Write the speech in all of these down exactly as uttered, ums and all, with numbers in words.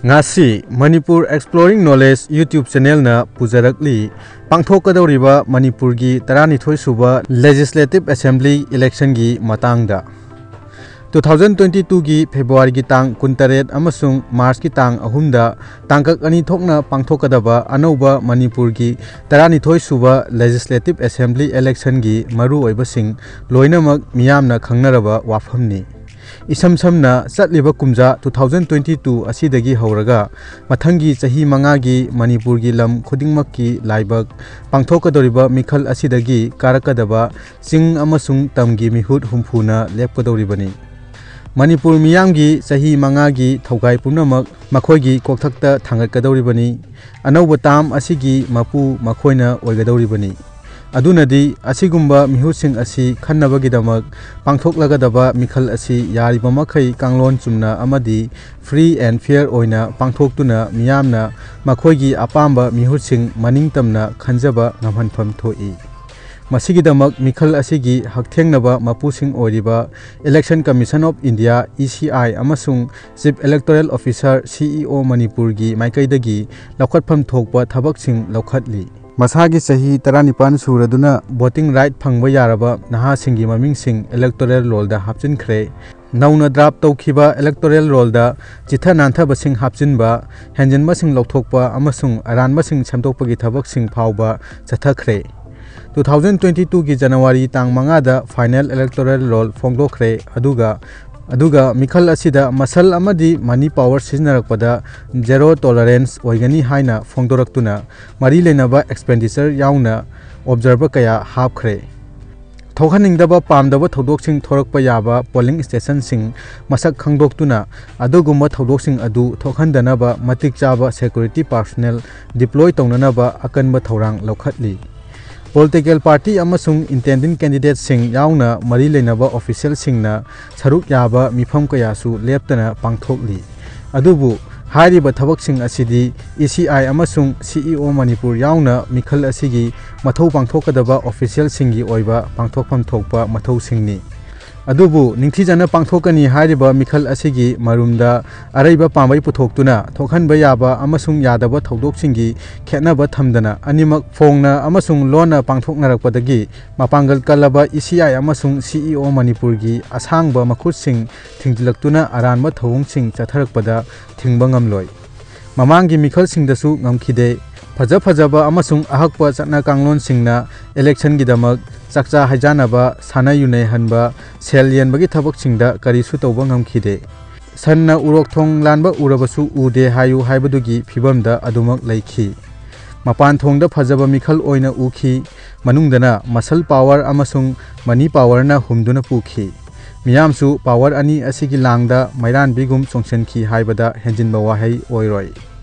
ꯉꯁꯤ Manipur Exploring Knowledge YouTube channelꯅ ꯄꯨꯖꯔꯛꯂꯤ ꯄꯥꯡꯊꯣꯛꯀꯗꯧꯔꯤꯕ ꯃꯅꯤꯄꯨꯔꯒꯤ ꯇꯔꯥꯅꯤꯊꯣꯏ ꯁꯨꯕ Legislative Assembly electionꯒꯤ ꯃꯇꯥꯡꯗ꯫ Two thousand twenty twoꯒꯤ Februaryꯒꯤ ꯇꯥꯡ ꯀꯨꯟꯇꯔꯦꯠ ꯑꯃꯁꯨꯡ Marchꯀꯤ ꯇꯥꯡ ꯑꯍꯨꯝꯗ ꯇꯥꯡꯀꯛ ꯑꯅꯤ ꯊꯣꯛꯅ ꯄꯥꯡꯊꯣꯛꯀꯗꯕ ꯑꯅꯧꯕ ꯃꯅꯤꯄꯨꯔꯒꯤ ꯇꯔꯥꯅꯤꯊꯣꯏ ꯁꯨꯕ Legislative Assembly electionꯒꯤ ꯃꯔꯨꯑꯣꯏꯕꯁꯤꯡ ꯂꯣꯏꯅꯃꯛ ꯃꯤꯌꯥꯝꯅ ꯈꯪꯅꯔꯕ ꯋꯥꯐꯝꯅꯤ꯫ ꯏꯁꯝ ꯁꯝꯅ ꯆꯠꯂꯤꯕ ꯀꯨꯝꯖꯥ two thousand twenty two ꯑꯁꯤꯗꯒꯤ ꯍꯧꯔꯒ ꯃꯊꯪꯒꯤ ꯆꯍꯤ ꯃꯉꯥꯒꯤ ꯃꯅꯤꯄꯨꯔꯒꯤ ꯂꯝ ꯈꯨꯗꯤꯡꯃꯛꯀꯤ ꯂꯥꯏꯕꯛ ꯄꯥꯡꯊꯣꯛꯀꯗꯧꯔꯤꯕ ꯃꯤꯈꯜ ꯑꯁꯤꯗꯒꯤ ꯀꯥꯔꯛꯀꯗꯕ ꯆꯤꯡ ꯑꯃꯁꯨꯡ ꯇꯝꯒꯤ ꯃꯤꯍꯨꯠ ꯍꯨꯝꯐꯨꯅ ꯂꯦꯞꯀꯗꯧꯔꯤꯕꯅꯤ꯫ ꯃꯅꯤꯄꯨꯔ ꯃꯤꯌꯥꯝꯒꯤ ꯆꯍꯤ ꯃꯉꯥꯒꯤ ꯊꯧꯒꯥꯏ ꯄꯨꯝꯅꯃꯛ ꯃꯈꯣꯏꯒꯤ ꯀꯣꯛꯊꯛꯇ ꯊꯥꯡꯒꯠꯀꯗꯧꯔꯤꯕꯅꯤ꯫ ꯑꯅꯧꯕ term ꯑꯁꯤꯒꯤ ꯃꯄꯨ ꯃꯈꯣꯏꯅ ꯑꯣꯏꯒꯗꯧꯔꯤꯕꯅꯤ꯫ ꯑꯗꯨꯅꯗꯤ ꯑꯁꯤꯒꯨꯝꯕ ꯃꯤꯍꯨꯠꯁꯤꯡ ꯑꯁꯤ ꯈꯟꯅꯕꯒꯤꯗꯃꯛ ꯄꯥꯡꯊꯣꯛꯂꯒꯗꯕ ꯃꯤꯈꯜ ꯑꯁꯤ ꯌꯥꯔꯤꯕ ꯃꯈꯩ ꯀꯥꯡꯂꯣꯟ ꯆꯨꯝꯅ ꯑꯃꯗꯤ free and fair ꯑꯣꯏꯅ ꯄꯥꯡꯊꯣꯛꯇꯨꯅ ꯃꯤꯌꯥꯝꯅ ꯃꯈꯣꯏꯒꯤ ꯑꯄꯥꯝꯕ ꯃꯤꯍꯨꯠꯁꯤꯡ ꯃꯅꯤꯡ ꯇꯝꯅ ꯈꯟꯖꯕ ꯉꯝꯍꯟꯐꯝ ꯊꯣꯛꯏ꯫ ꯃꯁꯤꯒꯤꯗꯃꯛ ꯃꯤꯈꯜ ꯑꯁꯤꯒꯤ ꯍꯛꯊꯦꯡꯅꯕ ꯃꯄꯨꯁꯤꯡ ꯑꯣꯏꯔꯤꯕ Election Commission of India, E C I, ꯑꯃꯁꯨꯡ Chief Electoral Officer, C E O, ꯃꯅꯤꯄꯨꯔꯒꯤ ꯃꯥꯏꯀꯩꯗꯒꯤ ꯂꯧꯈꯠꯐꯝ ꯊꯣꯛꯄ ꯊꯕꯛꯁꯤꯡ ꯂꯧꯈꯠꯂꯤ꯫ ꯃꯁꯥꯒꯤ ꯆꯍꯤ ꯇꯔꯥꯅꯤꯄꯥꯟ ꯁꯨꯔꯗꯨꯅ voting right ꯐꯪꯕ ꯌꯥꯔꯕ ꯅꯍꯥꯁꯤꯡꯒꯤ ꯃꯃꯤꯡꯁꯤꯡ electoral rollꯗ ꯍꯥꯞꯆꯤꯟꯈ꯭ꯔꯦ꯫ ꯅꯧꯅ draft ꯇꯧꯈꯤꯕ electoral rollꯗ ꯆꯤꯊ ꯅꯥꯟꯊꯕꯁꯤꯡ ꯍꯥꯞꯆꯤꯟꯕ, ꯍꯦꯟꯖꯤꯟꯕꯁꯤꯡ ꯂꯧꯊꯣꯛꯄ ꯑꯃꯁꯨꯡ ꯑꯔꯥꯟꯕꯁꯤꯡ ꯁꯦꯝꯗꯣꯛꯄꯒꯤ ꯊꯕꯛꯁꯤꯡ ꯐꯥꯎꯕ ꯆꯠꯊꯈ꯭ꯔꯦ꯫ Two thousand twenty twoꯒꯤ January ꯇꯥꯡ ꯃꯉꯥꯗ final electoral roll ꯐꯣꯡꯗꯣꯛꯈ꯭ꯔꯦ, ꯑꯗꯨꯒ, ꯑꯗꯨꯒ ꯃꯤꯈꯜ ꯑꯁꯤꯗ muscle ꯑꯃꯗꯤ money power ꯁꯤꯖꯤꯟꯅꯔꯛꯄꯗ zero tolerance ꯑꯣꯏꯒꯅꯤ ꯍꯥꯏꯅ ꯐꯣꯡꯗꯣꯔꯛꯇꯨꯅ ꯃꯔꯤ ꯂꯩꯅꯕ expenditure ꯌꯥꯎꯅ observer ꯀꯌꯥ ꯍꯥꯞꯈ꯭ꯔꯦ꯫ ꯊꯣꯛꯍꯟꯅꯤꯡꯗꯕ ꯄꯥꯝꯗꯕ ꯊꯧꯗꯣꯛꯁꯤꯡ ꯊꯣꯔꯛꯄ ꯌꯥꯕ polling stationꯁꯤꯡ ꯃꯁꯛ ꯈꯪꯗꯣꯛꯇꯨꯅ ꯑꯗꯨꯒꯨꯝꯕ ꯊꯧꯗꯣꯛꯁꯤꯡ ꯑꯗꯨ ꯊꯣꯛꯍꯟꯗꯅꯕ ꯃꯇꯤꯛ ꯆꯥꯕ security personnel deploy ꯇꯧꯅꯅꯕ ꯑꯀꯟꯕ ꯊꯧꯔꯥꯡ ꯂꯧꯈꯠꯂꯤ꯫ Political party ꯑꯃꯁꯨꯡ intending candidateꯁꯤꯡ ꯌꯥꯎꯅ ꯃꯔꯤ ꯂꯩꯅꯕ officialꯁꯤꯡꯅ ꯁꯔꯨꯛ ꯌꯥꯕ ꯃꯤꯐꯝ ꯀꯌꯥꯁꯨ ꯂꯦꯞꯇꯅ ꯄꯥꯡꯊꯣꯛꯂꯤ꯫ ꯑꯗꯨꯕꯨ ꯍꯥꯏꯔꯤꯕ ꯊꯕꯛꯁꯤꯡ ꯑꯁꯤꯗꯤ E C I ꯑꯃꯁꯨꯡ C E O ꯃꯅꯤꯄꯨꯔ ꯌꯥꯎꯅ ꯃꯤꯈꯜ ꯑꯁꯤꯒꯤ ꯃꯊꯧ ꯄꯥꯡꯊꯣꯛꯀꯗꯕ officialꯁꯤꯡꯒꯤ ꯑꯣꯏꯕ ꯄꯥꯡꯊꯣꯛꯐꯝ ꯊꯣꯛꯄ ꯃꯊꯧꯁꯤꯡꯅꯤ꯫ ꯑꯗꯨꯕꯨ ꯅꯤꯡꯊꯤꯖꯅ ꯄꯥꯡꯊꯣꯛꯀꯅꯤ ꯍꯥꯏꯔꯤꯕ ꯃꯤꯈꯜ ꯑꯁꯤꯒꯤ ꯃꯔꯨꯝꯗ ꯑꯔꯩꯕ ꯄꯥꯝꯕꯩ ꯄꯨꯊꯣꯛꯇꯨꯅ ꯊꯣꯛꯍꯟꯕ ꯌꯥꯕ ꯑꯃꯁꯨꯡ ꯌꯥꯗꯕ ꯊꯧꯗꯣꯛꯁꯤꯡꯒꯤ ꯈꯦꯠꯅꯕ ꯊꯝꯗꯅ ꯑꯅꯤꯃꯛ ꯐꯣꯡꯅ ꯑꯃꯁꯨꯡ ꯂꯣꯟꯅ ꯄꯥꯡꯊꯣꯛꯅꯔꯛꯄꯗꯒꯤ ꯃꯄꯥꯡꯒꯜ ꯀꯜꯂꯕ ꯏ ꯁꯤ ꯑꯥꯏ ꯑꯃꯁꯨꯡ ꯁꯤ ꯏ ꯑꯣ ꯃꯅꯤꯄꯨꯔꯒꯤ ꯑꯁꯥꯡꯕ ꯃꯈꯨꯠꯁꯤꯡ ꯊꯤꯡꯖꯤꯜꯂꯛꯇꯨꯅ ꯑꯔꯥꯟꯕ ꯊꯧꯑꯣꯡꯁꯤꯡ ꯆꯠꯊꯔꯛꯄꯗ ꯊꯤꯡꯕ ꯉꯝꯂꯣꯏ꯫ ꯃꯃꯥꯡꯒꯤ ꯃꯤꯈꯜꯁꯤꯡꯗꯁꯨ ꯉꯝꯈꯤꯗꯦ꯫ ꯐꯖ ꯐꯖꯕ ꯑꯃꯁꯨꯡ ꯑꯍꯛꯄ ꯆꯠꯅ ꯀꯥꯡꯂꯣꯟꯁꯤꯡꯅ ꯏꯂꯦꯛꯁꯟꯒꯤꯗꯃꯛ ꯆꯥꯛꯆꯥ ꯍꯩꯖꯥꯟꯅꯕ, ꯁꯥꯟꯅ ꯌꯨꯅꯩꯍꯟꯕ, ꯁꯦꯜ ꯌꯦꯟꯕꯒꯤ ꯊꯕꯛꯁꯤꯡꯗ ꯀꯔꯤꯁꯨ ꯇꯧꯕ ꯉꯝꯈꯤꯗꯦ꯫ ꯁꯟꯅ ꯎꯔꯣꯛ ꯊꯣꯡ ꯂꯥꯟꯕ ꯎꯔꯕꯁꯨ ꯎꯗꯦ ꯍꯥꯏꯌꯨ ꯍꯥꯏꯕꯗꯨꯒꯤ ꯐꯤꯕꯝꯗ ꯑꯗꯨꯃꯛ ꯂꯩꯈꯤ꯫ ꯃꯄꯥꯟ ꯊꯣꯡꯗ ꯐꯖꯕ ꯃꯤꯈꯜ ꯑꯣꯏꯅ ꯎꯈꯤ, ꯃꯅꯨꯡꯗꯅ ꯃꯁꯜ ꯄꯥꯋꯔ ꯑꯃꯁꯨꯡ ꯃꯅꯤ ꯄꯥꯋꯔꯅ ꯍꯨꯝꯗꯨꯅ ꯄꯨꯈꯤ꯫ ꯃꯤꯌꯥꯝꯁꯨ ꯄꯥꯋꯔ ꯑꯅꯤ ꯑꯁꯤꯒꯤ ꯂꯥꯡꯗ ꯃꯩꯔꯥꯟꯕꯤꯒꯨꯝ ꯆꯣꯡꯁꯤꯟꯈꯤ ꯍꯥꯏꯕꯗ ꯍꯦꯟꯖꯤꯟꯕ ꯋꯥꯍꯩ ꯑꯣꯏꯔꯣꯏ꯫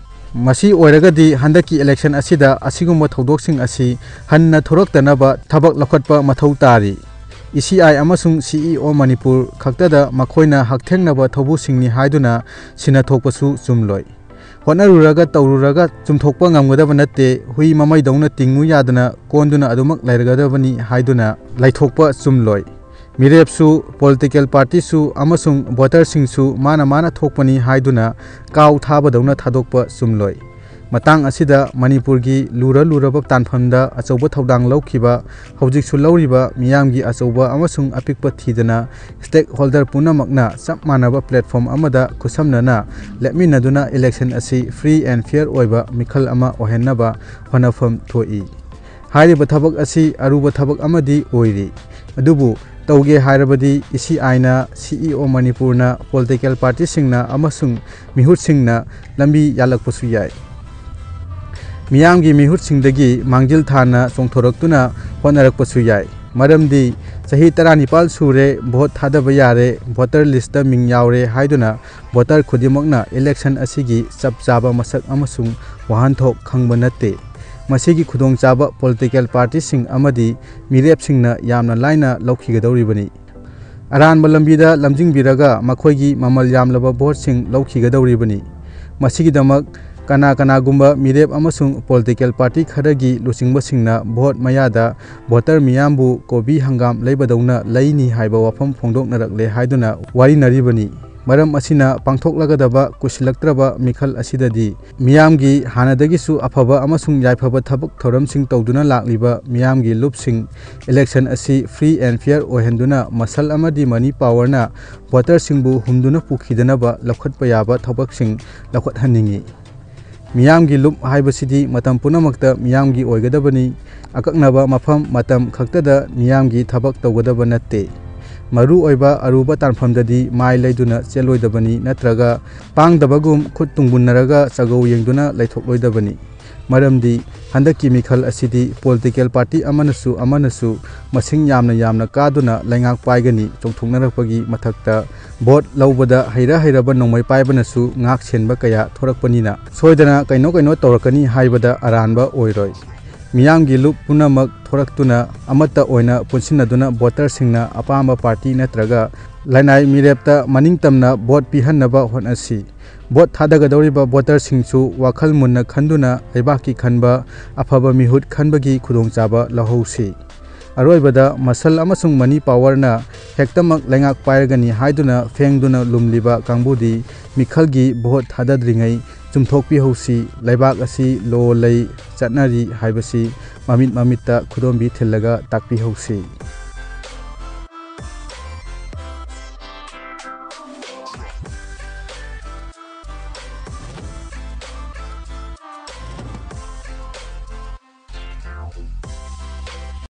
ꯃꯁꯤ ꯑꯣꯏꯔꯒꯗꯤ ꯍꯟꯗꯛꯀꯤ ꯏꯂꯦꯛꯁꯟ ꯑꯁꯤꯗ ꯑꯁꯤꯒꯨꯝꯕ ꯊꯧꯗꯣꯛꯁꯤꯡ ꯑꯁꯤ ꯍꯟꯅ ꯊꯣꯔꯛꯇꯅꯕ ꯊꯕꯛ ꯂꯧꯈꯠꯄ ꯃꯊꯧ ꯇꯥꯔꯤ꯫ ꯏ ꯁꯤ ꯑꯥꯏ ꯑꯃꯁꯨꯡ ꯁꯤ ꯏ ꯑꯣ ꯃꯅꯤꯄꯨꯔ ꯈꯛꯇꯗ ꯃꯈꯣꯏꯅ ꯍꯛꯊꯦꯡꯅꯕ ꯊꯧꯕꯨꯁꯤꯡꯅꯤ ꯍꯥꯏꯗꯨꯅ ꯁꯤꯟꯅ ꯊꯣꯛꯄꯁꯨ ꯆꯨꯝꯂꯣꯏ꯫ ꯍꯣꯠꯅꯔꯨꯔꯒ ꯇꯧꯔꯨꯔꯒ ꯆꯨꯝꯊꯣꯛꯄ ꯉꯝꯒꯗꯕ ꯅꯠꯇꯦ꯫ ꯍꯨꯏ ꯃꯃꯩꯗꯧꯅ ꯇꯤꯡꯉꯨ ꯌꯥꯗꯅ ꯀꯣꯟꯗꯨꯅ ꯑꯗꯨꯃꯛ ꯂꯩꯔꯒꯗꯕꯅꯤ ꯍꯥꯏꯗꯨꯅ ꯂꯩꯊꯣꯛꯄ ꯆꯨꯝꯂꯣꯏ꯫ ꯃꯤꯔꯦꯞꯁꯨ, ꯄꯣꯂꯤꯇꯤꯀꯦꯜ ꯄꯥꯔꯇꯤꯁꯨ ꯑꯃꯁꯨꯡ ꯚꯣꯇꯔꯁꯤꯡꯁꯨ ꯃꯥꯅ ꯃꯥꯅ ꯊꯣꯛꯄꯅꯤ ꯍꯥꯏꯗꯨꯅ ꯀꯥꯎ ꯊꯥꯕꯗꯧꯅ ꯊꯥꯗꯣꯛꯄ ꯆꯨꯝꯂꯣꯏ꯫ ꯃꯇꯥꯡ ꯑꯁꯤꯗ ꯃꯅꯤꯄꯨꯔꯒꯤ ꯂꯨꯔ ꯂꯨꯔꯕ ꯇꯥꯟꯐꯝꯗ ꯑꯆꯧꯕ ꯊꯧꯗꯥꯡ ꯂꯧꯈꯤꯕ, ꯍꯧꯖꯤꯛꯁꯨ ꯂꯧꯔꯤꯕ ꯃꯤꯌꯥꯝꯒꯤ ꯑꯆꯧꯕ ꯑꯃꯁꯨꯡ ꯑꯄꯤꯛꯄ ꯊꯤꯗꯅ stakeholder ꯄꯨꯝꯅꯃꯛꯅ ꯆꯞ ꯃꯥꯟꯅꯕ platform ꯑꯃꯗ ꯈꯨꯠꯁꯝꯅꯅ ꯂꯦꯞꯃꯤꯟꯅꯗꯨꯅ election ꯑꯁꯤ free and fair ꯑꯣꯏꯕ ꯃꯤꯈꯜ ꯑꯃ ꯑꯣꯏꯍꯟꯅꯕ ꯍꯣꯠꯅꯐꯝ ꯊꯣꯛꯏ꯫ ꯍꯥꯏꯔꯤꯕ ꯊꯕꯛ ꯑꯁꯤ ꯑꯔꯨꯕ ꯊꯕꯛ ꯑꯃꯗꯤ ꯑꯣꯏꯔꯤ꯫ ꯑꯗꯨꯕꯨ ꯇꯧꯒꯦ ꯍꯥꯏꯔꯕꯗꯤ ꯏ ꯁꯤ ꯑꯥꯏꯅ, ꯁꯤ ꯏ ꯑꯣ ꯃꯅꯤꯄꯨꯔꯅ, ꯄꯣꯂꯤꯇꯤꯀꯦꯜ ꯄꯥꯔꯇꯤꯁꯤꯡꯅ ꯑꯃꯁꯨꯡ ꯃꯤꯍꯨꯠꯁꯤꯡꯅ ꯂꯝꯕꯤ ꯌꯥꯜꯂꯛꯄꯁꯨ ꯌꯥꯏ꯫ ꯃꯤꯌꯥꯝꯒꯤ ꯃꯤꯍꯨꯠꯁꯤꯡꯗꯒꯤ ꯃꯥꯡꯖꯤꯜ ꯊꯥꯅ ꯆꯣꯡꯊꯣꯔꯛꯇꯨꯅ ꯍꯣꯠꯅꯔꯛꯄꯁꯨ ꯌꯥꯏ꯫ ꯃꯔꯝꯗꯤ ꯆꯍꯤ ꯇꯔꯥꯅꯤꯄꯥꯜ ꯁꯨꯔꯦ, ꯚꯣꯠ ꯊꯥꯗꯕ ꯌꯥꯔꯦ, ꯚꯣꯇꯔ ꯂꯤꯁꯇ ꯃꯤꯡ ꯌꯥꯎꯔꯦ ꯍꯥꯏꯗꯨꯅ ꯚꯣꯇꯔ ꯈꯨꯗꯤꯡꯃꯛꯅ election ꯑꯁꯤꯒꯤ ꯆꯞ ꯆꯥꯕ ꯃꯁꯛ ꯑꯃꯁꯨꯡ ꯋꯥꯍꯟꯊꯣꯛ ꯈꯪꯕ ꯅꯠꯇꯦ꯫ ꯃꯁꯤꯒꯤ ꯈꯨꯗꯣꯡꯆꯥꯕ ꯄꯣꯂꯤꯇꯤꯀꯦꯜ ꯄꯥꯔꯇꯤꯁꯤꯡ ꯑꯃꯗꯤ ꯃꯤꯔꯦꯞꯁꯤꯡꯅ ꯌꯥꯝꯅ ꯂꯥꯏꯅ ꯂꯧꯈꯤꯒꯗꯧꯔꯤꯕꯅꯤ꯫ ꯑꯔꯥꯟꯕ ꯂꯝꯕꯤꯗ ꯂꯝꯖꯤꯡꯕꯤꯔꯒ ꯃꯈꯣꯏꯒꯤ ꯃꯃꯜ ꯌꯥꯝꯂꯕ ꯚꯣꯠꯁꯤꯡ ꯂꯧꯈꯤꯒꯗꯧꯔꯤꯕꯅꯤ꯫ ꯃꯁꯤꯒꯤꯗꯃꯛ ꯀꯅꯥ ꯀꯅꯥꯒꯨꯝꯕ ꯃꯤꯔꯦꯞ ꯑꯃꯁꯨꯡ political party ꯈꯔꯒꯤ ꯂꯨꯆꯤꯡꯕꯁꯤꯡꯅ vote ꯃꯌꯥꯗ voter ꯃꯤꯌꯥꯝꯕꯨ ꯀꯣꯕꯤ ꯍꯪꯒꯥꯝ ꯂꯩꯕꯗꯧꯅ ꯂꯩꯅꯤ ꯍꯥꯏꯕ ꯋꯥꯐꯝ ꯐꯣꯡꯗꯣꯛꯅꯔꯛꯂꯦ ꯍꯥꯏꯗꯨꯅ ꯋꯥꯔꯤꯅꯔꯤꯕꯅꯤ꯫ ꯃꯔꯝ ꯑꯁꯤꯅ ꯄꯥꯡꯊꯣꯛꯂꯒꯗꯕ ꯀꯨꯏꯁꯤꯜꯂꯛꯇ꯭ꯔꯕ ꯃꯤꯈꯜ ꯑꯁꯤꯗꯗꯤ ꯃꯤꯌꯥꯝꯒꯤ ꯍꯥꯟꯅꯗꯒꯤꯁꯨ ꯑꯐꯕ ꯑꯃꯁꯨꯡ ꯌꯥꯏꯐꯕ ꯊꯕꯛ ꯊꯧꯔꯝꯁꯤꯡ ꯇꯧꯗꯨꯅ ꯂꯥꯛꯂꯤꯕ ꯃꯤꯌꯥꯝꯒꯤ ꯂꯨꯞꯁꯤꯡ election ꯑꯁꯤ free and fair ꯑꯣꯏꯍꯟꯗꯨꯅ muscle ꯑꯃꯗꯤ money powerꯅ voterꯁꯤꯡꯕꯨ ꯍꯨꯝꯗꯨꯅ ꯄꯨꯈꯤꯗꯅꯕ ꯂꯧꯈꯠꯄ ꯌꯥꯕ ꯊꯕꯛꯁꯤꯡ ꯂꯧꯈꯠꯍꯟꯅꯤꯡꯏ꯫ ꯃꯤꯌꯥꯝꯒꯤ ꯂꯨꯞ ꯍꯥꯏꯕꯁꯤꯗꯤ ꯃꯇꯝ ꯄꯨꯝꯅꯃꯛꯇ ꯃꯤꯌꯥꯝꯒꯤ ꯑꯣꯏꯒꯗꯕꯅꯤ꯫ ꯑꯀꯛꯅꯕ ꯃꯐꯝ ꯃꯇꯝ ꯈꯛꯇꯗ ꯃꯤꯌꯥꯝꯒꯤ ꯊꯕꯛ ꯇꯧꯒꯗꯕ ꯅꯠꯇꯦ꯫ ꯃꯔꯨ ꯑꯣꯏꯕ ꯑꯔꯨꯕ ꯇꯥꯟꯐꯝꯗꯗꯤ ꯃꯥꯏ ꯂꯩꯗꯨꯅ ꯆꯦꯜꯂꯣꯏꯗꯕꯅꯤ, ꯅꯠꯇ꯭ꯔꯒ ꯄꯥꯡꯗꯕꯒꯨꯝ ꯈꯨꯠ ꯇꯨꯡꯕꯨꯟꯅꯔꯒ ꯆꯒꯧ ꯌꯦꯡꯗꯨꯅ ꯂꯩꯊꯣꯛꯂꯣꯏꯗꯕꯅꯤ꯫ ꯃꯔꯝꯗꯤ ꯍꯟꯗꯛꯀꯤ ꯃꯤꯈꯜ ꯑꯁꯤꯗꯤ political party ꯑꯃꯅꯁꯨ ꯑꯃꯅꯁꯨ ꯃꯁꯤꯡ ꯌꯥꯝꯅ ꯌꯥꯝꯅ ꯀꯥꯗꯨꯅ ꯂꯩꯉꯥꯛ ꯄꯥꯏꯒꯅꯤ ꯆꯣꯡꯊꯣꯛꯅꯔꯛꯄꯒꯤ ꯃꯊꯛꯇ vote ꯂꯧꯕꯗ ꯍꯩꯔ ꯍꯩꯔꯕ ꯅꯣꯡꯃꯩ ꯄꯥꯏꯕꯅꯁꯨ ꯉꯥꯛ ꯁꯦꯟꯕ ꯀꯌꯥ ꯊꯣꯔꯛꯄꯅꯤꯅ ꯁꯣꯏꯗꯅ ꯀꯩꯅꯣ ꯀꯩꯅꯣ ꯇꯧꯔꯛꯀꯅꯤ ꯍꯥꯏꯕꯗ ꯑꯔꯥꯟꯕ ꯑꯣꯏꯔꯣꯏ꯫ ꯃꯤꯌꯥꯝꯒꯤ ꯂꯨꯞ ꯄꯨꯝꯅꯃꯛ ꯊꯣꯔꯛꯇꯨꯅ ꯑꯃꯠꯇ ꯑꯣꯏꯅ ꯄꯨꯟꯁꯤꯟꯅꯗꯨꯅ voterꯁꯤꯡꯅ ꯑꯄꯥꯝꯕ party ꯅꯠꯇ꯭ꯔꯒ ꯂꯅꯥꯏ ꯃꯤꯔꯦꯞꯇ ꯃꯅꯤꯡ ꯇꯝꯅ vote ꯄꯤꯍꯟꯅꯕ ꯍꯣꯠꯅꯁꯤ꯫ Vote ꯊꯥꯗꯒꯗꯧꯔꯤꯕ voterꯁꯤꯡꯁꯨ ꯋꯥꯈꯜ ꯃꯨꯟꯅ ꯈꯟꯗꯨꯅ ꯂꯩꯕꯥꯛꯀꯤ ꯈꯟꯕ ꯑꯐꯕ ꯃꯤꯍꯨꯠ ꯈꯟꯕꯒꯤ ꯈꯨꯗꯣꯡꯆꯥꯕ ꯂꯧꯍꯧꯁꯤ꯫ ꯑꯔꯣꯏꯕꯗ muscle ꯑꯃꯁꯨꯡ money powerꯅ ꯍꯦꯛꯇꯃꯛ ꯂꯩꯉꯥꯛ ꯄꯥꯏꯔꯒꯅꯤ ꯍꯥꯏꯗꯨꯅ ꯐꯦꯡꯗꯨꯅ ꯂꯨꯝꯂꯤꯕ ꯀꯥꯡꯕꯨꯗꯤ ꯃꯤꯈꯜꯒꯤ vote ꯊꯥꯗꯗ꯭ꯔꯤꯉꯩ ꯆꯨꯝꯊꯣꯛꯄꯤꯍꯧꯁꯤ꯫ ꯂꯩꯕꯥꯛ ꯑꯁꯤ law ꯂꯩ ꯆꯠꯅꯔꯤ ꯍꯥꯏꯕꯁꯤ ꯃꯃꯤꯠ ꯃꯃꯤꯠꯇ ꯈꯨꯗꯣꯝꯕꯤ ꯊꯤꯜꯂꯒ ꯇꯥꯛꯄꯤꯍꯧꯁꯤ꯫